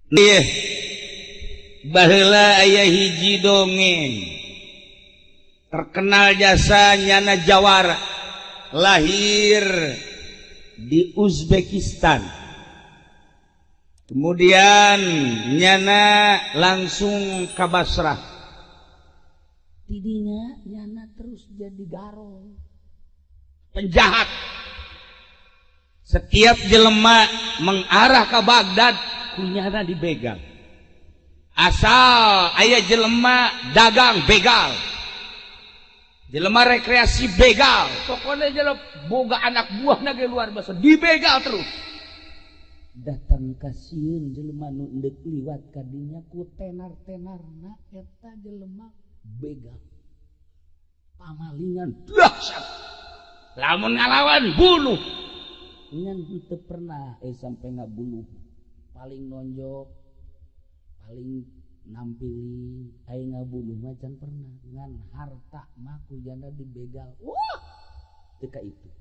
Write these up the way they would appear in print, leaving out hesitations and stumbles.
Ieu baheula aya hiji dongeng terkenal jasa nyana jawara, lahir di Uzbekistan, kemudian nyana langsung ke Basrah. Tidinya nyana terus jadi garong penjahat. Setiap jelema mengarah ke Baghdad ku nyana dibegal. Asal aya jelema dagang begal, jelema rekreasi begal, pokoknya jelema boga anak buah ge luar biasa dibegal terus. Datang kasieun jelema nu endek liwat kadinya ku tenar-tenarna eta jelema begal, pamalingan dahsyat, lamun ngalawan bunuh. Ngan teu pernah sampai ngabunuh, paling nonjok, paling nampili, ai ngabunuh mah can pernah. Ngan harta mah ku janda dibegal. Wah, teu ka itu.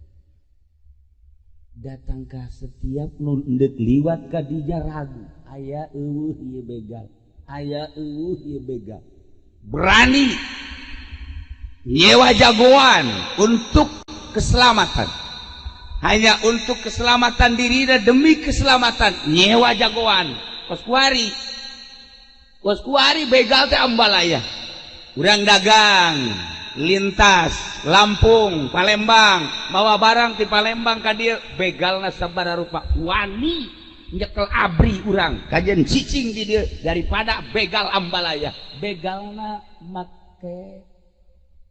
Datang ka setiap nu endek liwat ka dinya ragu, aya eueuh ieu begal, aya eueuh ieu begal. Berani nyewa jagoan untuk keselamatan. Hanya untuk keselamatan diri dan demi keselamatan nyewa jagoan. Kos kuari. Kos kuari begal teh ambalaya. Urang dagang lintas Lampung, Palembang, mawa barang ti Palembang ka dieu begalna sabaraha rupa. Wani nyekel abri urang kajen cicing di dieu daripada begal ambalaya. Begalna make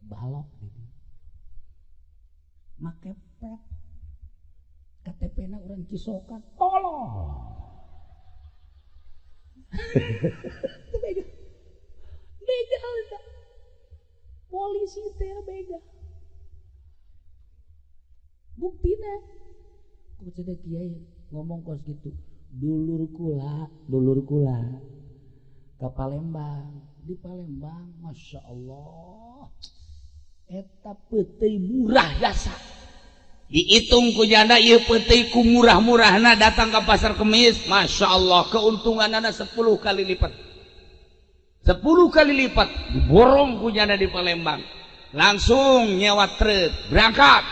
balok, make pet, KTP na urang Cisokan, tolong. Begal, begal eta. Polisi teh begal. Buktina, kok cedek kiai ngomong kos gitu. Dulur kula ke Palembang, di Palembang, masya Allah, eta peuteuy murah jasa. Dihitung ku janda ieu peuteuy ku murah-murahna datang ke pasar Kemis, masya Allah keuntunganana 10 kali lipat. 10 kali lipat diborong ku janda di Palembang. Langsung nyewa truk berangkat.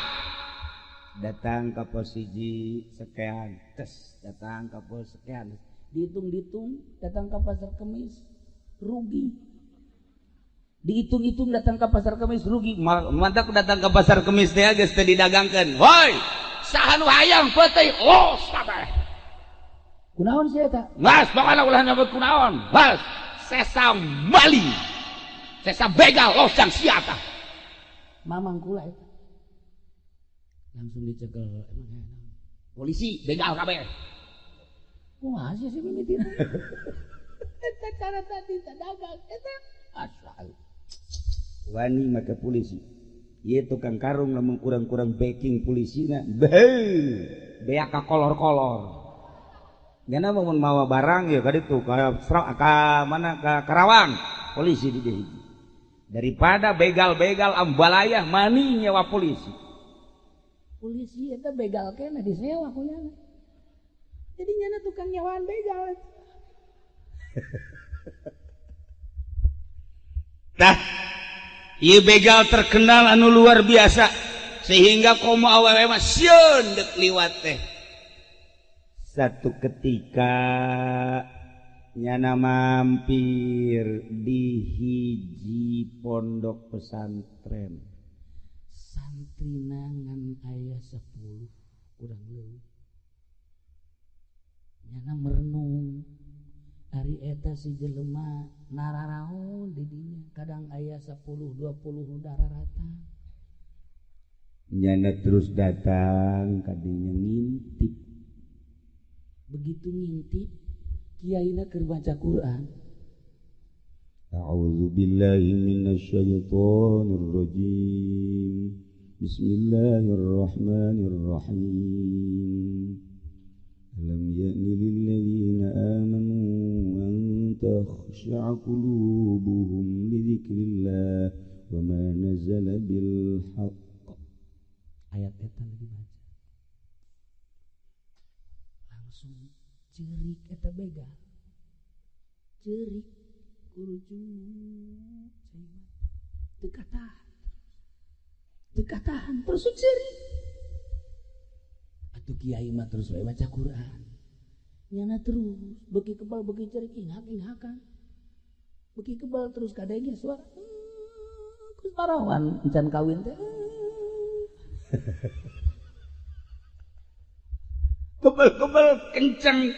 Datang ke pos hiji sekian, tes datang ke pos sekian. Dihitung-hitung datang ke pasar Kemis rugi. Dihitung-hitung datang ke pasar Kemis rugi. Mantap datang ke pasar Kemis teh geus teu didagangkeun. Woi, saha nu hayang peuteuy los kabeh. Kunaon sia eta? Mas, pokona ulah nyebut kunaon. Mas, sesa maling. Sesa begal los jang sia tah. Mamang kula eta. Langsung dicekel emang polisi begal kabeh. Kumaha sih mimitina? Eta cara tadi dagang eta asal. Wani make polisi. Ieu tukang karung lamun kurang-kurang backing polisina. Beuh, beak ka kolor-kolor. Nyana mun mawa barang ya ka ditu ka mana ka Karawang, polisi di dieu. Daripada begal-begal ambalaya mani nyewa polisi. Polisi eta begal keneh disewa ku nyana. Jadi nyana tukang nyewaan begal. Tah, ieu begal terkenal anu luar biasa sehingga komo awewe mah sieun deuk liwat teh. Satu ketika nyana mampir di hiji pondok pesantren. Santrina ngan aya 10 kurang leuwih. Nyana merenung. Ari eta si jelema nararaon di dinya kadang aya 10 20 dararata. Nyana terus datang kadinya ngintip. Begitu ngintip kiaina keur baca Quran. A'udzu billahi minasyaitonir rajim. Bismillahirrahmanirrahim. Alam ya'ni lilladzina amanu an takhsha'a qulubuhum li dzikrillah wa ma nazala bil haqq. Ayat eta lagi baca. Langsung cerik eta begal. Ceurik kurujuk cai mah teu katahan. Teu katahan terus ceurik. Atuh kiai mah terus wae maca Quran. Nyana terus beuki kebal beuki ceurik inghak-inghakan. Beuki kebal terus kadenge suara kus parawan encan kawin teh. Kebal-kebal kenceng,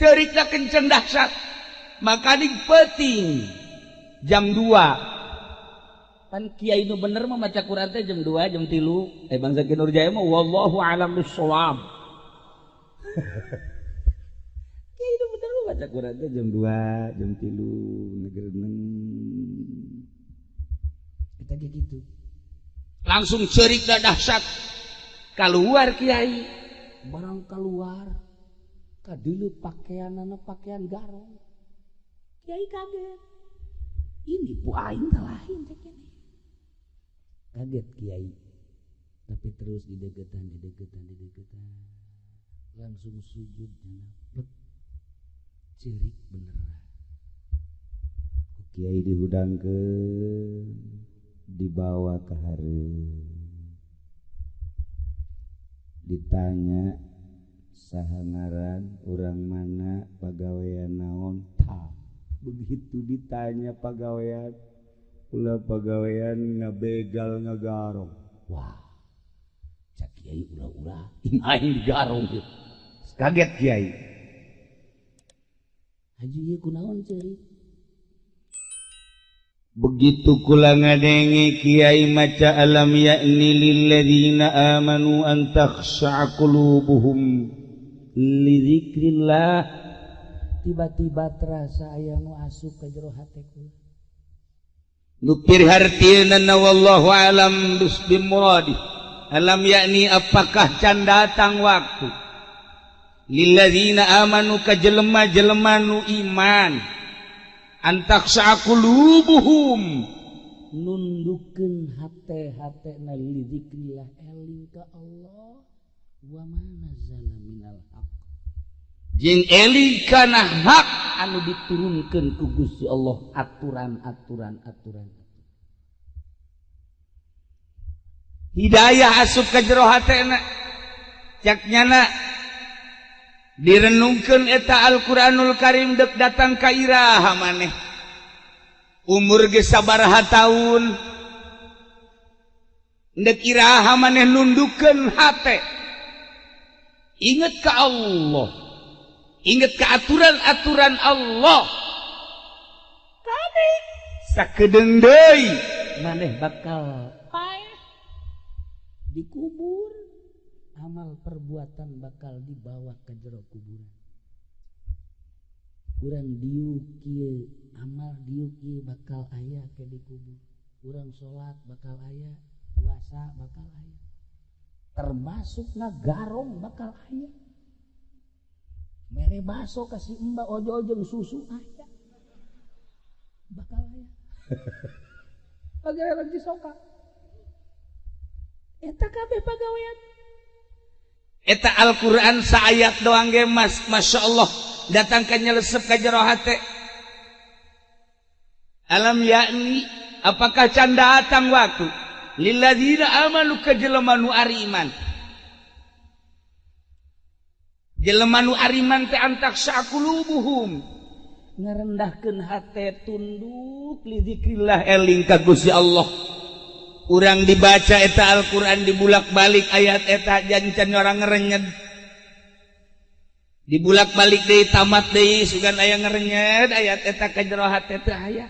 cerita kenceng dahsyat. Makaning penting jam 2. Pan kiai nu bener mah maca Quran teh jam 2, jam 3. Bang Zaki Nurjaya mah wallahu alam bissawab. Kiai nu bener mah maca Quran teh jam 2, jam 3 negereneng. Kita kayak gitu. Langsung cerita dahsyat. Keluar kiai. Barang keluar kadilu pakaianana pakaian garong. Kiai kaget. Ini pu aing teh lain cek ini. Kaget kiai. Tapi terus didegetan, didegetan, didegetan. Langsung sujud jana. Cerik beneran. Ku kiai dihudangkeun, dibawa ke hareup. Ditanya saha ngaran, urang mana, pagawean naon. Tah, begitu ditanya pagawean, ulah pagawean ngabegal ngagarong. Wah, cak kiai ulah-ulah aing digarong ieu. Kaget kiai. Haji ieu kunaon ceurik? Begitu kula ngadenge kiai maca alam ya'ni lilladzina amanu an takhsha'a qulubuhum li dzikrillah, tiba-tiba terasa aya nu asup ka jero hate kula. Nu pirhartieuna wallahu alam bismuradi. Alam yakni apakah can datang waktu lilladzina amanu ka jelema-jelema nu iman antakhsha'a qulubuhum, nundukeun hate-hatena li dzikrillah, eling ka Allah, wa ma nazala minal haq, jeung eling kana hak anu diturunkeun ku Gusti Allah, aturan-aturan aturan. Hidayah asup ka jero hatena. Cak nyana direnungkeun eta Al-Qur'anul Karim dek datang ka iraha maneh. Umur geus sabaraha taun. Dek iraha maneh nundukeun hate. Inget ka Allah. Inget ka aturan-aturan Allah. Kade sakedeung deui maneh bakal paeh dikubur. Amal perbuatan bakal dibawa ke jero kuburan. Urang diuk kieu, amal diuk kieu bakal aya ke dikubur. Urang salat bakal aya, puasa bakal aya. Termasuk ngagarong bakal aya. Mere baso kasih emba ojo-ojong susu aya. Bakal aya. Pagawean cisoka. Eta kabeh pagawean. Eta Al-Qur'an saayat doang ge mas, Masya Allah datang ka nyelesep ka jero hate. Alam yakni apakah can datang waktu lilladzina amanu ka jelema nu ari iman. Jelema nu ari iman teh antakhsha qulubuhum, ngarendahkeun hate tunduk li dzikrillah, eling ka Gusti Allah. Urang dibaca eta Al-Qur'an dibulak-balik ayat eta jancan orang ngerenyed. Dibulak-balik deui tamat deui sugan aya ngerenyed ayat eta ka jero hate teh aya.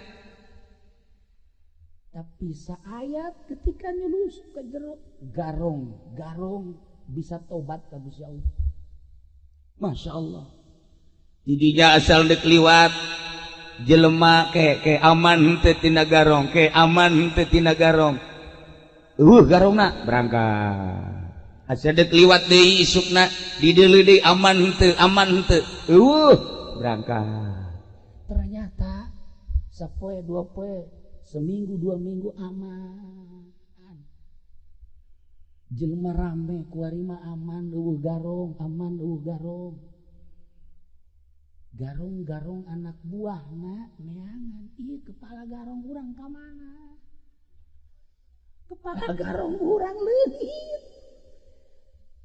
Tapi saayat ketika nyelusup ka jero garong, garong bisa tobat ka Gusti Allah. Masya Allah. Didinya asal dek liwat jelema ke aman henteu tina garong, ke aman henteu tina garong. Garongna berangkat. Asa dek liwat deui isukna dideuleu deui aman henteu, aman henteu. Berangkat. Ternyata sapoe dua poe, seminggu dua minggu aman. Jelema rame kuari mah aman, eueuh garong, aman eueuh garong. Garong-garong anak buahna neangan, ieu kepala garong urang ka mana? Kepala garong urang leungit.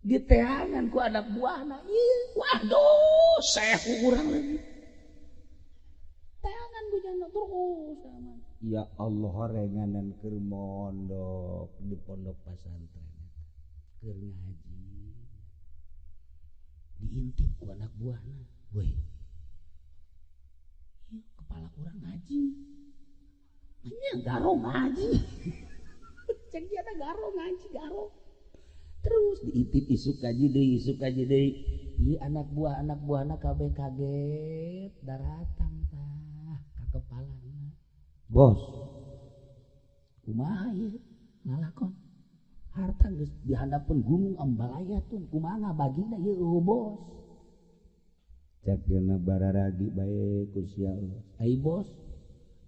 Diteangan ku anak buahna, ieu waduh, sehu urang leungit. Teangan ku jana terus aman. Ya Allah horenganan keur mondok di pondok pasantren keur ngaji. Diintip ku anak buahna, weh. Ieu kepala urang ngaji. Nya garong ngaji. Cek dia ada garong ngaji garong. Terus diintip isuk ngaji deui, isuk ngaji deui. Ieu anak buahna kabeh kaget daratang tah ka kepalana. Bos, kumaha ieu ngalakon? Harta geus dihandapeun gunung Ambalaya tun, kumaha ngabagina ieu eueuh bos? Cek dina bararagi bae ku sia Allah. Ai bos,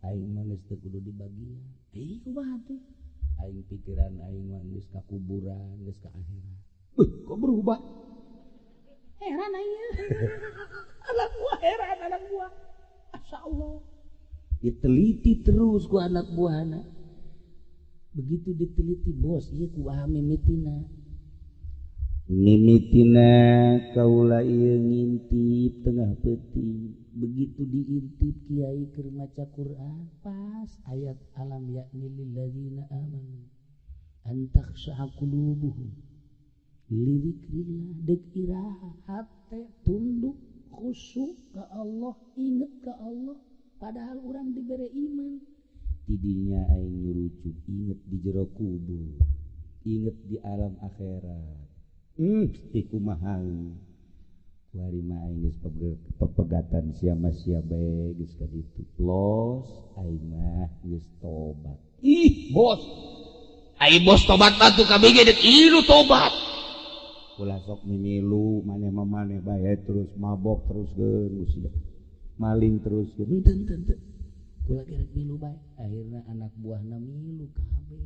aing mah geus teu kudu dibagian. Ai kumaha tuh? Aing pikiran aing mah geus ka kuburan, geus ka akhirat. Wih, kok berubah? Heran aing. Anak buah heran anak buah. Masya Allah. Diteliti terus ku anak buahna. Begitu diteliti bos, ieu kumaha mimitina? Mimitina kaula ieu ngintip tengah peuting. Begitu diintip kiai keur maca Quran, pas ayat alam ya'ni lil ladzina amanu an takhsha'a qulubuhum li dzikrillah, deuk iraha hate tunduk khusyuk ka Allah, inget ka Allah, padahal urang dibere iman. Tidinya aing nyurucut inget di jero kubur, inget di alam akhirat. Kumaha kuari mah aing geus pepegatan sia mah sia bae geus ka ditu. Los aing mah geus tobat. Ih, bos. Ai bos tobat mah tuh kabeh ge deuk ilu tobat. Ulah sok mimilu maneh mah maneh bae terus mabok terus geun sia. Maling terus geun. Henteu henteu henteu. Kula ge rek milu bae. Akhirna anak buahna milu kabeh.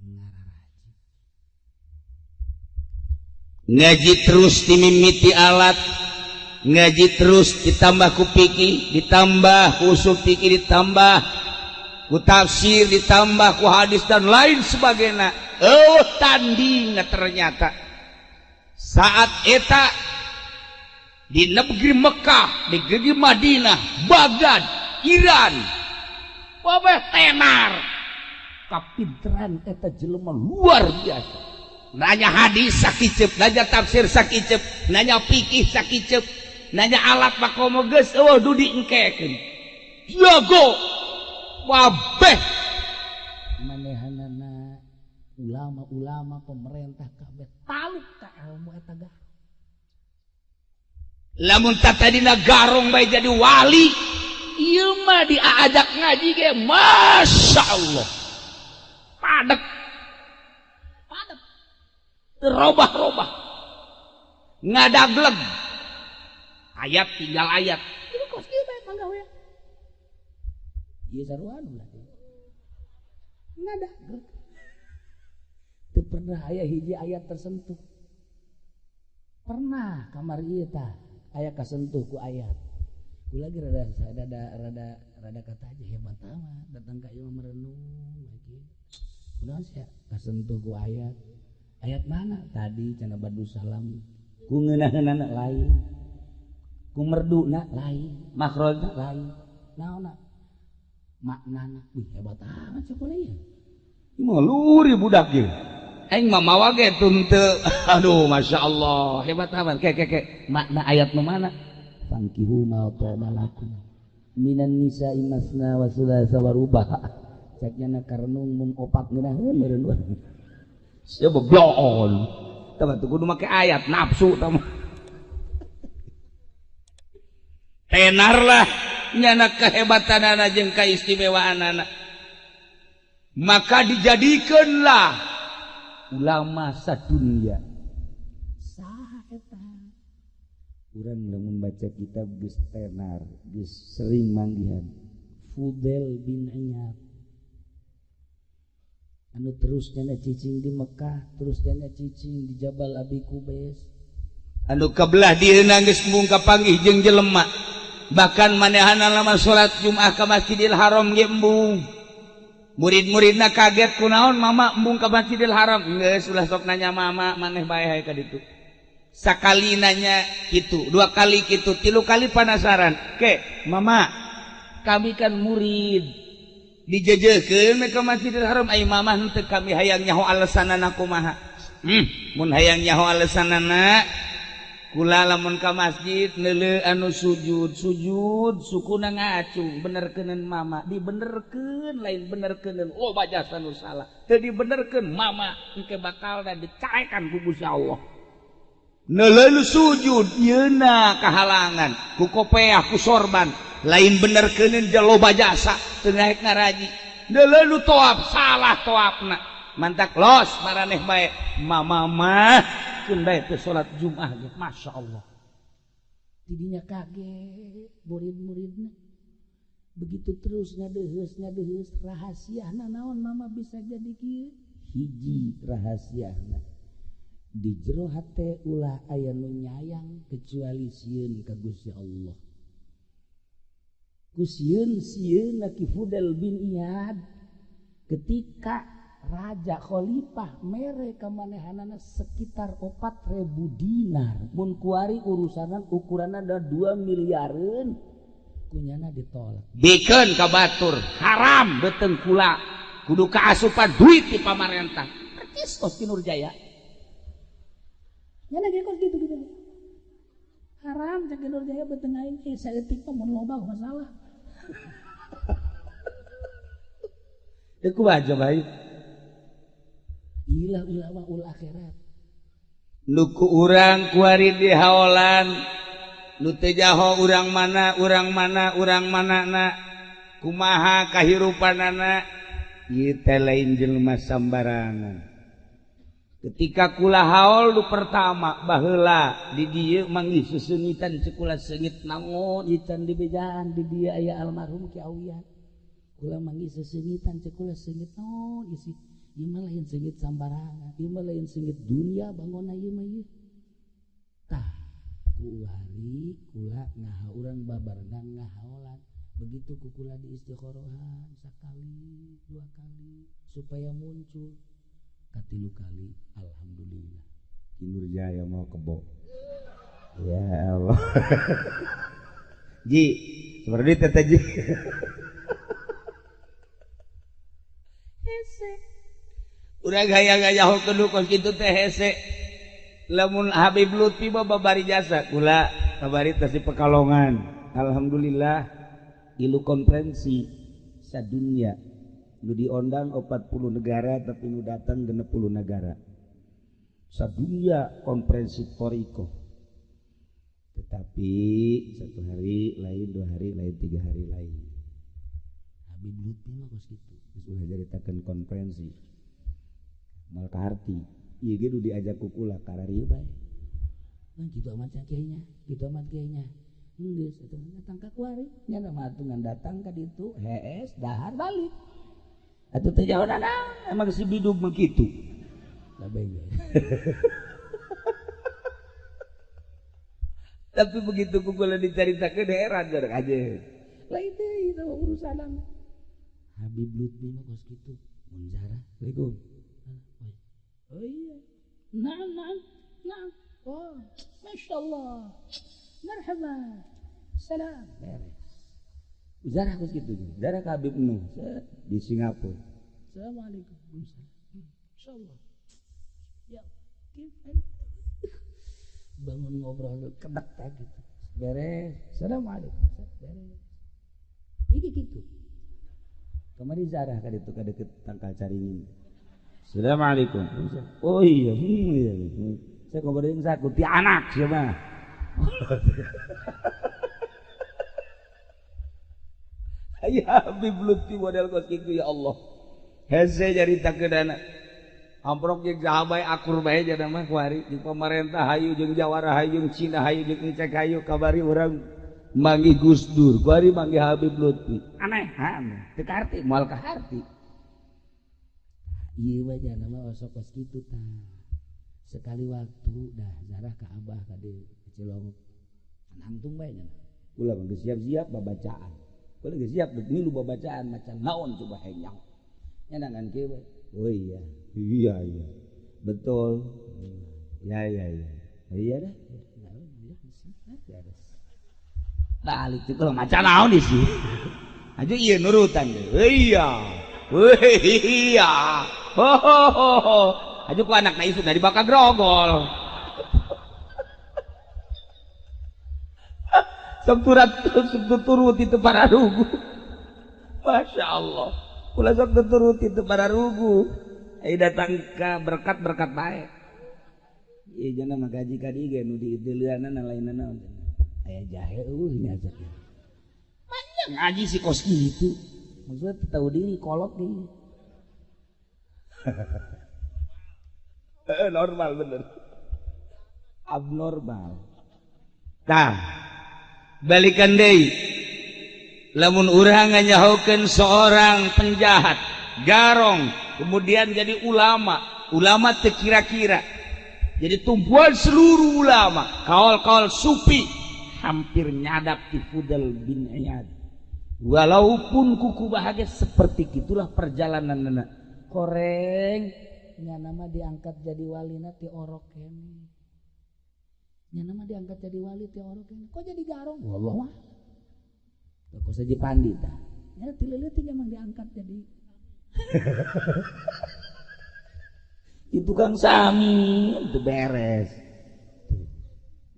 Ngararaji. Ngaji terus dimimiti alat, ngaji terus ditambah ku fikih, ditambah ku usul fikih, ditambah ku tafsir, ditambah ku hadis dan lain sebagainya. Oh, tanding ternyata saat eta di negeri Mekah, di negeri Madinah, Baghdad, Iran, wabah tenar, kapinteran eta jelema luar biasa. Nanya hadis sakiceup, nanya tafsir sakiceup, nanya fikih sakiceup, nanya alat makomo geus eueuh dudi engkekeun. Jago wabeh manehanana ulama-ulama pemerintah kabeh taluk ka ilmu eta garong. Lamun tatadina garong bae jadi wali, ieu mah diajak ngaji ge Masya Allah. Padet. Padet. Terobah-robah. Ngadagleg. Ayat tinggal ayat. Ieu kos kieu bae manggawe. Ieu sarua ulah. Ngadagleg. Teu pernah aya hiji ayat tersentuh. Pernah kamar ieu tah aya kasentuh ku ayat. Kula ge rada rada rada rada kata aja hebat amat datang ka ieu merenung lagi. Kunaon sia kasentuh ku ayat. Ayat mana tadi cenah Badru Salam ku ngeunaheunana lain. Ku merduna lain, makhrajna lain. Naonna? Maknana. Wih hebat amat sia kula ieu. Ieu mah luri budak ieu. Aing mah mawa ge teu. Aduh Masya Allah hebat amat. Ke ke ke makna ayat nu mana? Fankihu ma taba lakum minan nisa'i masna wa thulatha wa ruba. Cek nya karenung mung opat ngeunaheun meureun urang. Sia bebloon. Tah tuh kudu make ayat nafsu tah. Tenarlah nyana kehebatanana jeung kaistimewaanana. Maka dijadikeunlah ulama sadunia. Saha eta? Urang lamun baca kitab geus tenar, geus sering manggihan Fudail bin Iyad. Anu terus nyana cicing di Mekah, terus nyana cicing di Jabal Abi Kubais. Anu kebelah dieuna geus embung kapanggih jeung jelema. Bahkan manehana lama salat Jumat ka Masjidil Haram ge embung. Murid-muridna kaget kunaon mama embung ka Masjidil Haram. Geus ulah sok nanya mama maneh bae hae ka ditu. Sakali nanya kitu, dua kali kitu, tilu kali penasaran. Ke, mama, kami kan murid. Dijejekeun ka Masjidil Haram ai mama henteu kami hayang nyaho alasanana kumaha. Mun hayang nyaho alasanana kula lamun ka masjid neuleuh anu sujud, sujud sukuna ngacung benerkeuneun mama, dibenerkeun lain benerkeuneun loba jasa nu salah. Teu dibenerkeun mama engke bakalna dicaekan ku Gusti Allah. Neuleuh sujud yeuna kahalangan ku kopeah ku sorban lain benerkeuneun loba jasa teu naek ngaraji. Neuleuh toap salah toapna. Mantak los maraneh bae mama mah keun bae teu salat Jumat ge Masya Allah. Tidinya kaget murid-muridna. Begitu terus ngadeheus rahasiana naon mama bisa jadi kieu? Hiji rahasiana. Di jero hate ulah aya nu nyayang kecuali sieun ka Gusti Allah. Ku sieun sieunna Ki Fudel bin Iyad ketika Raja Khalifah mere kamanehanana sekitar 4.000 dinar. Mun kuari urusanan ukuranna ada 2 miliareun. Kunyana ditolak. Bikeun ka batur, haram beuteung kula. Kudu kaasupan duit ti pamarentah. Percis kos Ki Nurjaya. Nyana ge kos gitu-gitu. Haram cek Ki Nurjaya beuteung aing saeutik mah mun loba masalah. Teu kumaha coba ieu? Ilah ulama ul akhirat. Nu ku urang kuari di haolan, nu teu jaho urang mana, urang mana, urang manana, kumaha kahirupanana, ieu teh lain jelema sambarangan. Ketika kula haol nu pertama baheula di dieu manggih seseungitan cek kula seungit naon ieu can dibejaan di dieu aya almarhum Ki Awian. Kula manggih seseungitan cek kula seungit naon isi. Ieu mah lain seungit sambarangan, ieu mah lain seungit dunia bangona ieu mah ieu. Tah, kuari kula ngahauran babarengan ngahaolan. Begitu ku kula di istikhorohan sakali, dua kali supaya muncul. Katilu kali alhamdulillah. Ki Nurjaya mau kebo. Ya Allah. Ji, seperti teh ji. Hese. Urang gaya-gaya kudu kos kitu teh hese. Lamun Habib Lutfi mah babari jasa kula babari teh di Pekalongan. Alhamdulillah ilu konferensi sadunya nu diondang 40 negara tapi nu datang 60 negara. Sadunya konferensi Toriko. Tetapi satu hari lain, dua hari lain, tiga hari lain. Habib Lutfi mah kos kitu. Geus ulah caritakeun konferensi. Mal kaharti, ieu ge nu diajak ku kula kararieu bae. Nah, kitu amat kiainya, kitu amat kiainya. Geus atuh datang ka kuari, nya mah atuh ngan datang ka ditu, hees dahar balik. Atuh teh jauh nana, emang si bidug mah kitu. Labeng. Tapi begitu ku kula dicaritakeun heran geureuh aja. Lain deui itu urusanan. Habib Lutfi mah kos kitu. Mun jarah, Assalamualaikum. Oh iya. Naam, naam, naam. Oh, Masya Allah. Marhaba. Salam. Beres. Zarah kos kitu. Zarah ka Habib Nuh di Singapura. Assalamualaikum. Masya Allah. Ya, bangun ngobrol kedek teh gitu. Beres. Assalamualaikum. Beres. Iki gitu. Kamari zarah ka ditu ka deket tangkal caringin. Assalamualaikum. Oh iya, iya. Saya ngobrolin saku ti anak siapa. Ya Habib Lutfi model kos kitu ya Allah. Hese caritakeunana. Amprok jeung sahabat akur bae jana mah kuari jeung pamarentah hayu jeung jawara hayu jeung Cina hayu jeung Encek hayu kabari urang manggih Gus Dur, kuari manggih Habib Lutfi. Aneh, aneh. Teu kaharti, moal kaharti. Ieu mah jana mah osok kos kitu tah. Sekali waktu dah zarah ka abah ka di Cilongok. Nangtung bae nya. Ulah geus siap-siap babacaan. Ulah geus siap milu babacaan macan naon coba henyang. Nya ngan kieu bae. Oh iya. Iya iya. Betul. Ya ya ya. Iya dah. Balik tuh kalau macan naon sih. Aja iya nurutan deh. Iya. Iya. Ho ho ho. Aja ku anak na isu dari bakal grogol. Sok turat sok turut itu para rugu. Masya Allah. Kula sok turut itu para rugu. Ai datang ke berkat-berkat bae. Ieu jana mah gaji ka dieu ge nu diideuleunana lainna naon. Aya jahe eueuh nya sok. Banyak ngaji si kos kitu. Maksudnya tahu diri kolot deui. Normal bener. Abnormal. Tah, balikan deui. Lamun urang nganyahokeun seorang penjahat, garong, kemudian jadi ulama, ulama teu kira-kira. Jadi tumpuan seluruh ulama, kaul-kaul sufi hampir nyadap di Fudel bin Iyad. Walaupun kuku bahagia seperti itulah perjalanan nana. Koreng nya nama diangkat jadi walina ti orok kene. Nya nama diangkat jadi wali ti orok kene. Kok jadi garong? Wallah. Kok saja pandi tah. Nya ti leutik emang diangkat jadi. Itu Kang Sami itu beres.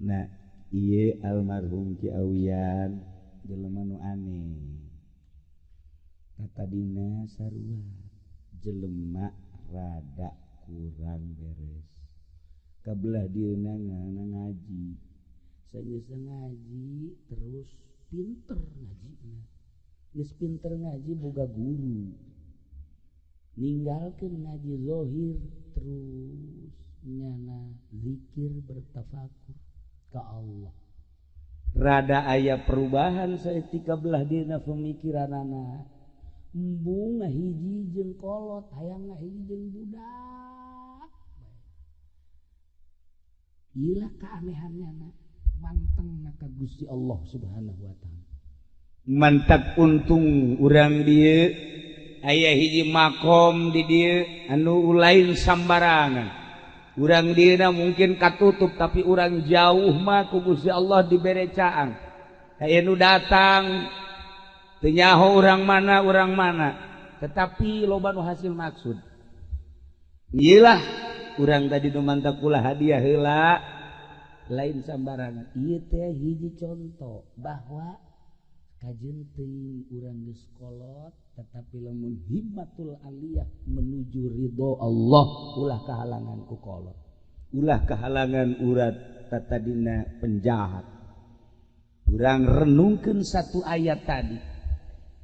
Nah, ieu almarhum Ki Awian jelema nu aneh. Katadina sarua jelema rada kurang beres. Kabelah dieuna ngaji. Sageus ngaji terus pinter ngajina. Geus pinter ngaji boga guru. Ninggalkeun ngaji zahir terus nyana zikir bertafakur ka Allah. Rada aya perubahan saeutik kabelah dieuna pemikiranana. Embung ngahiji jeung kolot, hayang ngahiji jeung budak. Iyalah keanehannya manteng ka Gusti Allah Subhanahu wa taala. Mantak untung urang dieu aya hiji makom di dieu anu lain sambarangan. Urang dieuna mungkin katutup tapi urang jauh mah ku Gusti Allah dibere caang. Aya nu datang teu nyaho urang mana, tetapi loba nu hasil maksud. Iyalah urang tadi nu mantak kula hadiah heula lain sambarangan. Ieu teh hiji contoh bahwa kajeun teuing urang geus kolot tetapi lamun himmatul aliyah menuju ridho Allah ulah kahalangan ku kolot, ulah kahalangan urat tatadina penjahat. Urang renungkeun satu ayat tadi.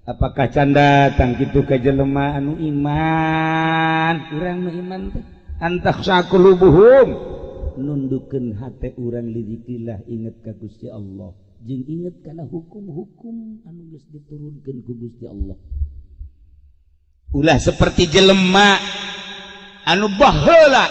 Apakah canda tang kitu ka jelema anu iman? Urang nu iman teh antakhsha qulubuhum, nundukeun hate urang lidzikrillah, inget ka Gusti Allah jeung inget kana hukum-hukum anu geus diturunkeun ku Gusti Allah. Ulah seperti jelema anu baheula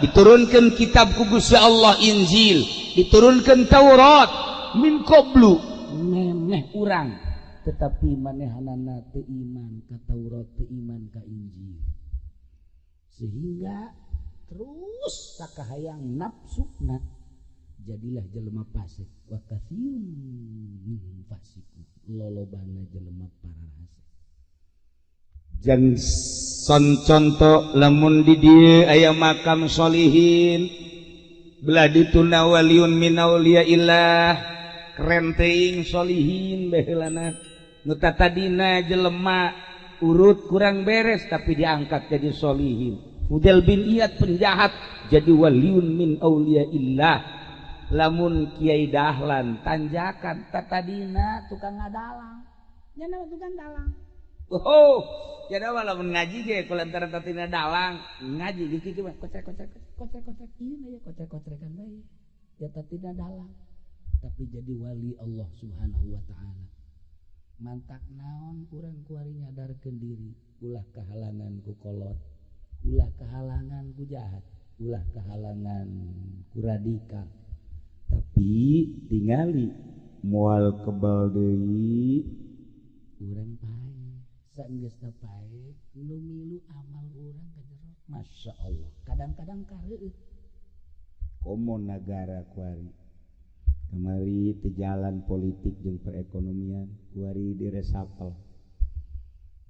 diturunkeun kitab ku Gusti Allah Injil, diturunkeun Taurat min qablu memeh urang, tetapi manehanana teu iman ka Taurat, teu iman ka Injil, sehingga terus sakahayang nafsuna jadilah jelema fasik. Wa katsirum min fasiku, lolobana jelema pararasik. Jang son contoh lamun di dieu aya makam solihin belah dituna waliun min auliyaillah, keren teuing solihin baheulana nu tatadina jelema urut kurang beres tapi diangkat jadi solihin. Fudel bin Iyad penjahat jadi waliun min auliyaillah. Lamun Kiai Dahlan tanjakan tatadina tukang ngadalang, nya tukang dalang. Oh, jadi lamun ngaji ge kulantaran tatina dalang ngaji di kieu mah kocek-kocek kocek-kocek ieu aya kocek-kocekan bae. Ya tatina dalang tapi jadi wali Allah Subhanahu wa taala. Mantak naon urang kuari nyadarkeun diri, ulah kahalangan ku kolot, ulah kahalangan ku jahat. Ulah kehalangan ku radikal. Tapi tingali moal kebal deui urang pae. Saenggeusna pae nu milu amal urang ka jero. Masya Allah. Kadang-kadang kareueuh. Komo nagara kuari. Kamari teu jalan politik jeung perekonomian kuari diresapel.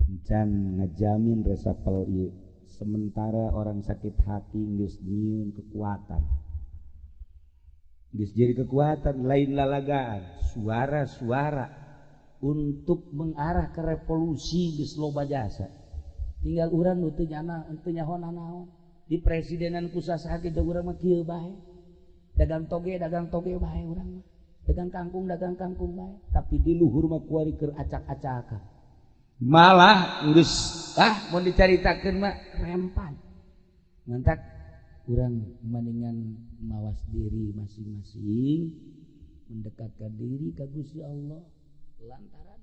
Encan ngajamin resapel ieu. Sementara orang sakit hati geus nyieun kekuatan. Geus jadi kekuatan lain lalagaan, suara-suara untuk mengarah ke revolusi geus loba jasa. Tinggal urang nu teu nyana, teu nyaho nanaon. Di presidenan ku saha ge urang mah kieu bae. Dagang toge bae urang mah. Dagang kangkung bae. Tapi di luhur mah kuari keur acak-acakan. Malah geus mun dicaritakeun mah rempan. Ngantak urang mendingan mawas diri masing-masing, mendekatkan diri ka Gusti Allah lantaran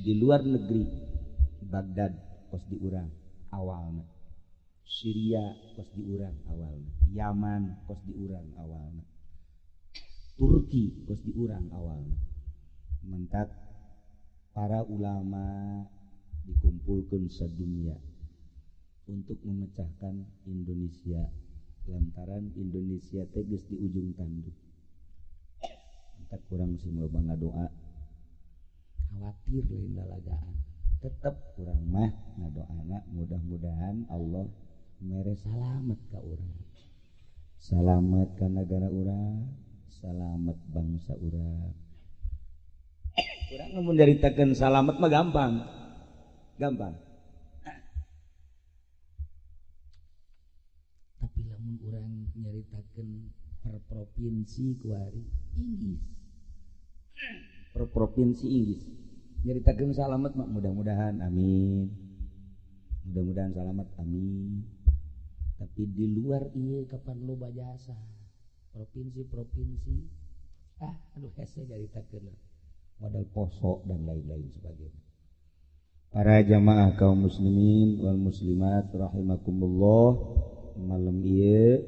di luar negeri Baghdad kos diurang awalna, Syria kos diurang awalna, Yaman kos diurang awalna, Turki kos diurang awalna. Mentak para ulama dikumpulkan sedunia untuk memecahkan Indonesia lantaran Indonesia teh geus di ujung tanduk. Entak kurang sing loba ngadoa, khawatir lain lalagaan. Tetep kurang mah ngadoana mudah-mudahan Allah mere salamet ka urang, salamet ka nagara urang, salamet bangsa urang. Urang mun nyaritakeun salamet mah gampang. Gampang. Tapi lamun urang nyaritakeun per provinsi kuari Inggris. Per provinsi Inggris. Nyaritakeun salamet mah mudah-mudahan amin. Mudah-mudahan salamet amin. Tapi di luar ieu kapan loba jasa. Provinsi-provinsi aduh hese nyaritakeun. Modal poso dan lain-lain sebagainya. Para jamaah kaum muslimin wal muslimat rahimakumullah, malam ieu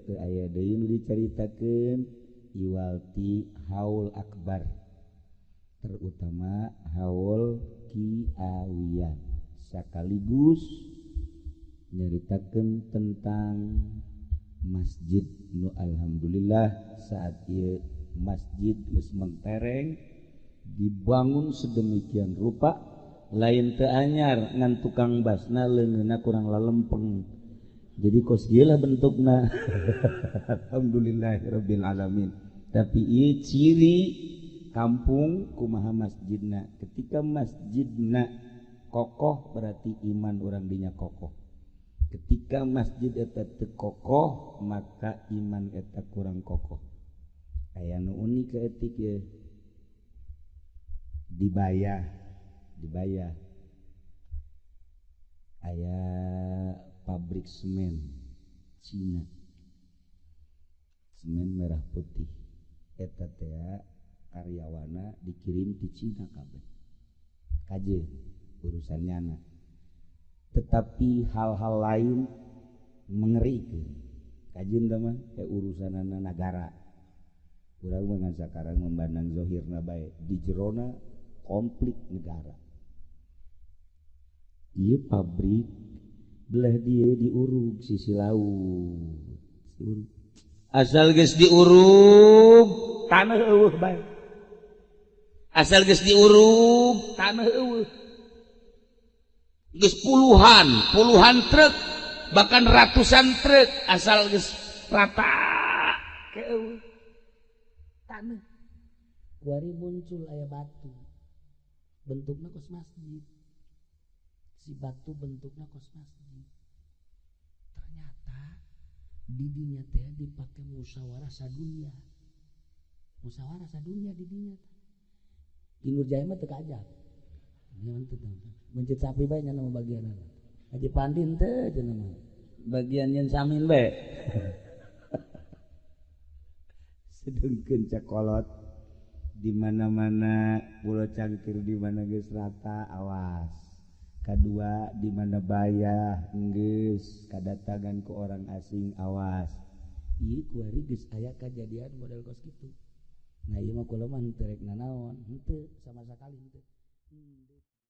teu aya deui nu dicaritakeun iwalti haul akbar, terutama haul Ki Awian, sekaligus nyaritakeun tentang masjid nu alhamdulillah saat ieu masjid geus mentereng dibangun sedemikian rupa lain teu anyar ngan tukang basna leungeunna kurang lalempeng jadi kos ieu lah bentukna. Alhamdulillahirabbil alamin. Tapi ieu ciri kampung kumaha masjidna. Ketika masjidna kokoh berarti iman urang dinya kokoh. Ketika masjid eta teu kokoh maka iman eta kurang kokoh. Aya nu unik keetik ye. Dibayar aya pabrik semen Cina, semen merah putih eta teh karyawana dikirim di Cina kabeh kaje urusannya anak. Tetapi hal-hal lain mengerikan kajeun mah teh urusanana nagara. Urang mah sakarang memandang zahirna bae, di jerona konflik negara. Ieu pabrik belah dia diurug sisi laut. Diurug. Asal geus diurug taneuh eueuh bae. Asal geus diurug taneuh eueuh. Geus puluhan truk, bahkan ratusan truk asal geus rata ke eueuh. Taneuh. Kuari muncul aya batu. Bentukna kos masjid. Si batu bentukna kos masjid. Ternyata didinya teh dipake musyawarah sadunya. Musyawarah sadunya didinya teh. Di Nurjaya mah teu kaajak. Mencet sapi bae nya nama bagianna. Haji Pandin teh cenah mah. Bagian nyen samin bae. Sedengkeun cakolot di mana-mana Pulau Cangkir di mana geus rata awas. Kadua di mana bayah geus kadatangan ku orang asing awas. Ieu kuari geus aya kajadian model kos kitu. Nah, ieu mah kula mah henteu rek nanaon, henteu sama sakali henteu.